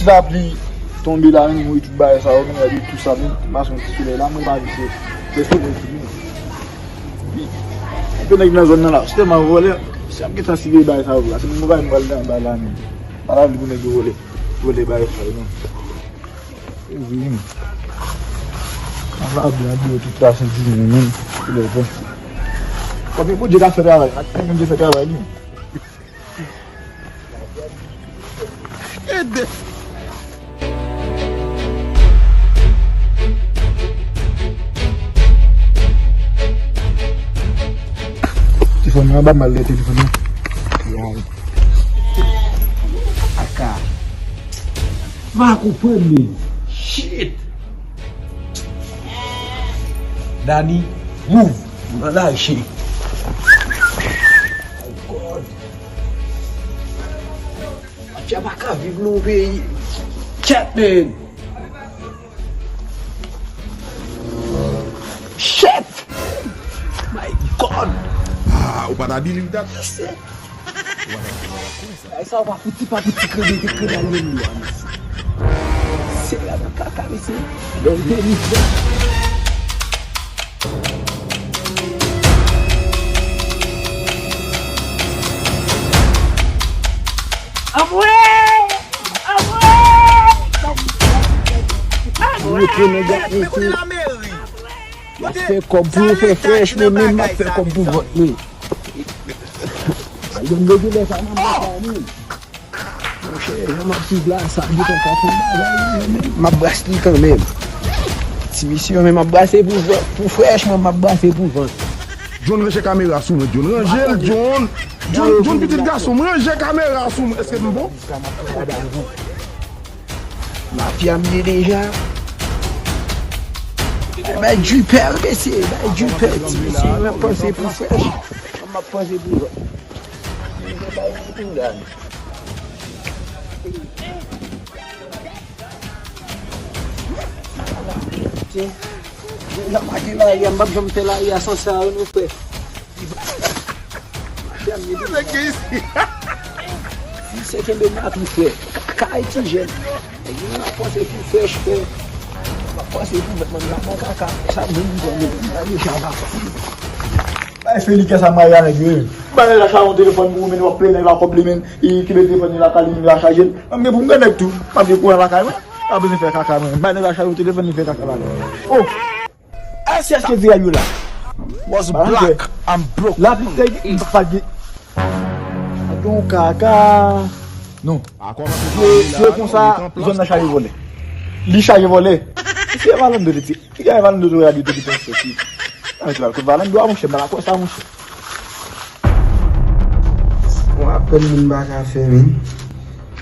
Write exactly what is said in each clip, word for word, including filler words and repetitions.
Lapli tonbe la, menm, wi, tout bagay sa yo, menm, gade tou sa, menm, m pase yon ti solèy la, mwen pa di se, se solèy ki vini. Wi. Anpil nèg nan zòn nan la, se tèlman vòlè, si y ap gentan siveye bagay sa yo la, se menm bagay m pral nan anba la, menm. Pa la vle pou nèg yo vòlè, vòlè bagay sa yo, non. E vre, menm. Anba blan, blan, tout la, se di, menm, menm, tout lè, bon. Kòm Bondye ka fè travay, ak Bondye fè travay, li. Ede. Telefòn nan anba, m al lè telefòn nan. Yay. Aka. Pa konprann li. Shit. Dani, move. M nan lache. Oh God. Mafya pa ka viv nan yon peyi. Chat, man. Shit! My God! Ah, ou pa ta believe that? Ay, sa w pa fouti, pa fouti krede, te krede a yon lwa, mesye. Se la nan kaka, mesye. Lè w delivre. Anmwe! Anmwe! Anmwe! Anmwe! Y ap fè kòb pou yo fè frèch, men menm m ap fè kòb pou vant mwen. Al yon regilè sa nan bò sa, wi. Monchè, jan m ap viv la, sa gentan ka fè bagay, wi, men m ap brase li kanmenm. Ti mesye yo, men m ap brase pou vant, pou frèch, mwen m ap brase pou vant. John, ranje kamera sou mwen, John. Ranje l, John. John, John, pitit gason m, ranje kamera sou mwen. Èske m bon? Mafya m ye deja. Bay dripè, mesye, bay dripè, ti mesye, m ap panse pou frèch. M ap panse pou vant. Jan m ap mache lari a, m p ap janm fè lari a san sa yo non, frè. Nèg gen isi. Misye kenbe m la tou, frè. Kay ti jèn. Nèg yo ap panse pou frèch, frè. Ap panse pou mèt mwen la nan kaka. Sa menm pou mwen, mwen deja la. Bay Felix sa mare a nèg yo. Bay nèg la chaje yon telefòn pou ou, men w ap peye nèg la kòb li, men. Li kenbe telefòn li lakay li, li la chaje l. Mwen gen pou m gen nèg tou. M ap gen kouran lakay mwen. Pa bezwen fè kaka, mwen. Bay nèg la chaje yon telefòn, li fè kaka lakay. Oh! Èske, èske viraj yo la? Was black, I'm broke. Lapli te gen, m pa gen. Aton kaka. Non. Se, se konsa, zòn nan chaje vòlè. Li chaje vòlè. Se Valando te di. Ki gade Valando te radyo te di konsa ki. Ay, se la kot Valando a, monchè, m pa la kwè sa, monchè. Bon, apèl moun pa ka fè, men.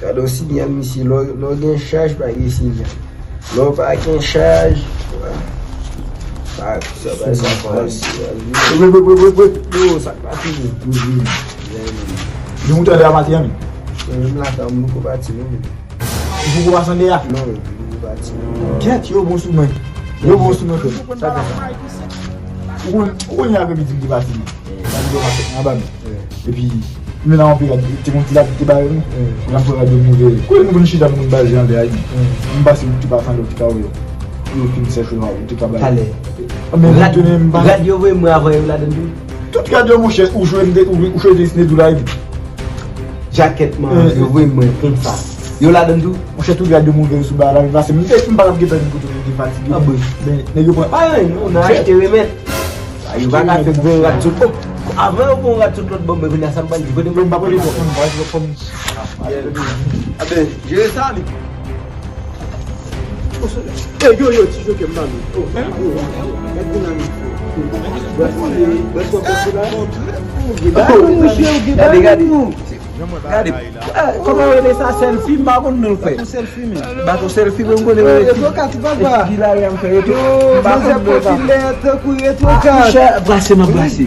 Gade yon sinyal, mesye, lè w, lè w gen chaj, pa gen sinyal. Lè w pa gen chaj, pa, sa pa, sa pa, yo, sa pa fini. Gen moun tande a maten an, men. Mwen menm lakay mwen poko pati, non, men. Ou poko pase annde a? Non, mwen poko pati, non. Kèt, yo bon sou mwen. Yo bon sou mwen, frè. Sa ka fè. Ou konn, ou konn aprèmidi m te pase, men. Sa vin yon maket anba men. Epi, men nan yon peryòd, te gon ti lapli te bare nou. N ap fè radyo move. Kote nou konn chita pou nou baze anlè a, epi m pase, ou te pase anlè, ou te ka wè yo. Yo fin sèche la, ou te ka bay. Talè. Men rad, tounen, m pa rad yo voye mwen avan yo ladann tou. Tout rad yo, monchè, ou jwe, ou, ou jwe desine tou la, epi. Jakèt man, yo voye mwen konsa. Yo ladann tou? Monchè, tout rad yo move sou bagay la, men pase m te, m pa t ap gentan vin kote m te fatige. Ah, bon. Men, nèg yo pran. Pa yon, nou, nou achte remèt. Yo pa ka fè bon rad sot. Oh, avan yo pran rad sot lòt bò, mwen vin a sa m pral di. Kote mwen pa kote fò, fò m, fò m. Aben, jere sa, li. Eh, yo, yo, ti joke m ba nou. Oh, yo, yo, mèt dinamik. Brase, brase, brase la. Gade, gade. Gade, ah, kòman yo rele sa, selfie, m pa konn non l, frè. Baton selfie, men m konnen yo rele. Retro kat, papa. Epi la, m fè retro. M pa konn non l, papa. Popilè, tankou retro kat. Monchè, brase, m ap brase.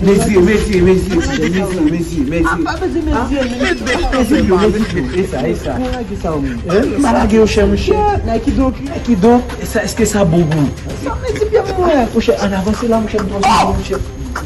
Mezi, mezi, mezi, mezi, mezi, mezi. Ah, pa bezwen mezi, mezi. Mezi yo, mezi yo, e sa, e sa. Mwen lage sa ou menm. Eh, m pa lage yo, chè, monchè. Nike donk. Nike donk, e sa, èske sa bon pou ou? Sa mezi byen mwen. Monchè, ann avanse la, monchè, m tro sou, monchè.